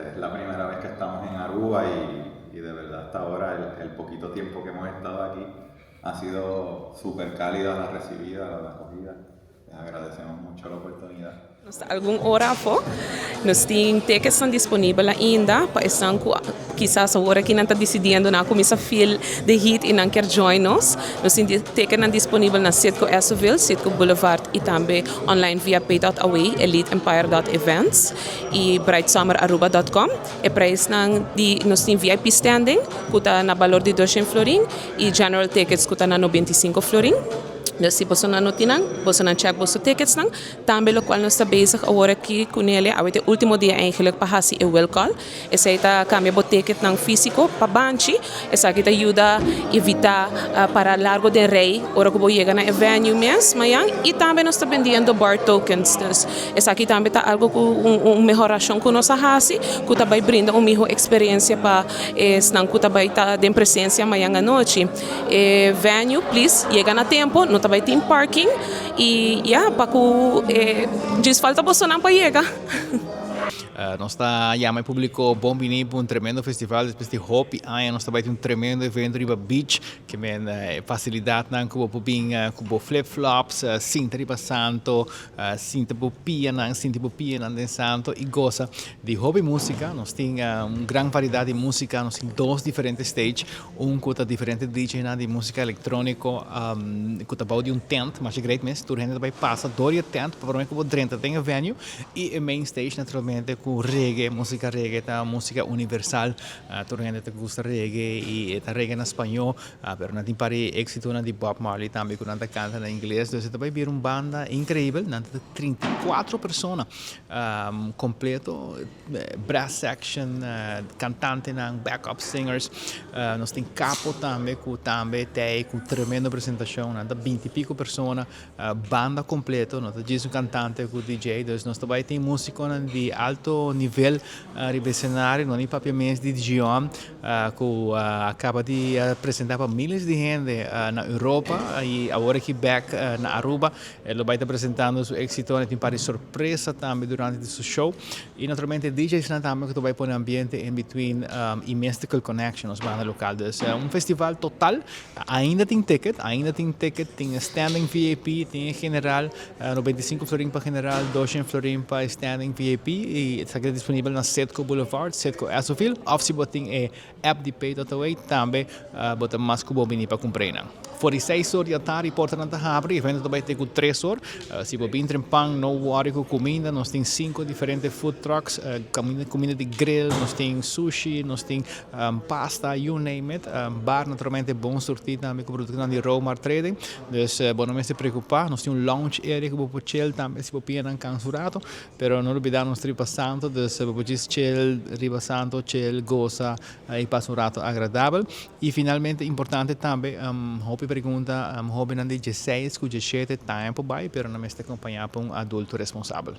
Es la primera vez que estamos en Aruba y de verdad hasta ahora el poquito tiempo que hemos estado aquí ha sido súper cálida la recibida, la acogida. Les agradecemos mucho la oportunidad. Nos ta algun ora afo. Nos tin ticketsnan disponibel ainda pa esnan cu kisas awor aki nan ta decidiendo nan a cuminsa feel the heat y nan kier join nos. Nos tin ticketnan disponibel na Citgo Essoville, Citgo Boulevard y tambe online via pay.away, eliteempire.events y brightsummeraruba.com. E prijsnan di nos tin VIP standing cu ta na balor di 200 florin y general tickets cu ta na 95 florin. Dus si boso no tin nan, boso nan check boso ticketsnan. Tambe locual nos ta bezig awor aki cu ne, awe ta e ultimo dia eigenlijk pa haci e will call. Esey ta cambia bo ticketnan fisico pa banchi. Esaki ta yuda evita para largo den rij ora cu bo yega na e venue mes mañan. Y tambe nos ta bendiendo bar tokens. Dus esaki tambe ta algo cu un mehoracion cu nos a haci, cu ta bay brinda un miho experiencia pa esnan cu ta bay ta den presencia mañan anochi. E venue, please, yega na tempo, no ta bay tin parking y ya, pa cu djis falta bosonan pa yega. Nos ta yama e publico bon bini pa un tremendo festival. Despues di hopi aña nos ta bay tin un tremendo evento riba beach, ke men facilidadnan cu bo por bin cu bo flip flops, sinta riba santo, sinta bo pianan, sinti bo pianan den santo y goza di hopi musica. Nos tin un gran variedad di musica, nos tin dos diferente stage, un cu ta diferente DJ nan di musica electronico cu ta bou di un tent, masha great mes, tur hende ta bay pasa door e tent pa prome cu bo drenta den e venue, y e main stage naturalmente cu reggae, musica reggae ta musica universal, tur hende ta gusta reggae y ta reggae na spaño, pero nan tin par di exitonan di Bob Marley tambe cu nan ta canta na ingles, dus ta bay bira un banda increibel. Nan ta 34 persona completo, brass section, cantantenan, backup singers. Nos tin Capo tambe cu tambe t'ey cu tremendo presentacion, nan ta 20 y pico persona, banda completo, no ta djis un cantante cu DJ, dus nos ta bay tin musiconan di alto nivel riba escenario, no ni papia mes di Gion, cu a caba di presenta pa miles di hende na Europa y awor aki back na Aruba, e lo bay ta presentando su exito, tin par di sorpresa tambe durante di su show y naturalmente DJs nan tambe cu ta bay pone ambiente in between y Mystical Connection, nos banda local. Dus un festival total. Ainda tin ticket, ainda tin ticket, tin standing VIP, tin general, 95 florin pa general, 200 florin pa standing VIP y ta disponibel na Citgo Boulevard, Citgo Essoville, of si bo tin e app di Pay.away, tambe bo ta mas cu bon bini pa cumpra nan. For di 6 or di atardi portanan ta habri, evento ta bay te cu 3 or. Si bo bin trempan, no worry cu cuminda, nos tin cinco diferente food trucks, cuminda di grill, nos tin sushi, nos tin pasta, you name it. Bar naturalmente bon surti tambe cu productonan di Romar Trading. Dus bo no mester preocupa, nos tin un lounge area cu bo por chill tambe si bo pianan cansa un rato, pero no lubida, nos riba santo, dus bo por chill riba santo, chill, goza y pasa un rato agradabel. Y finalmente, importante tambe, hopi pregunta, hobennan di 16 cu 17 tambe por bay, pero nan mester acompaña pa un adulto responsabel.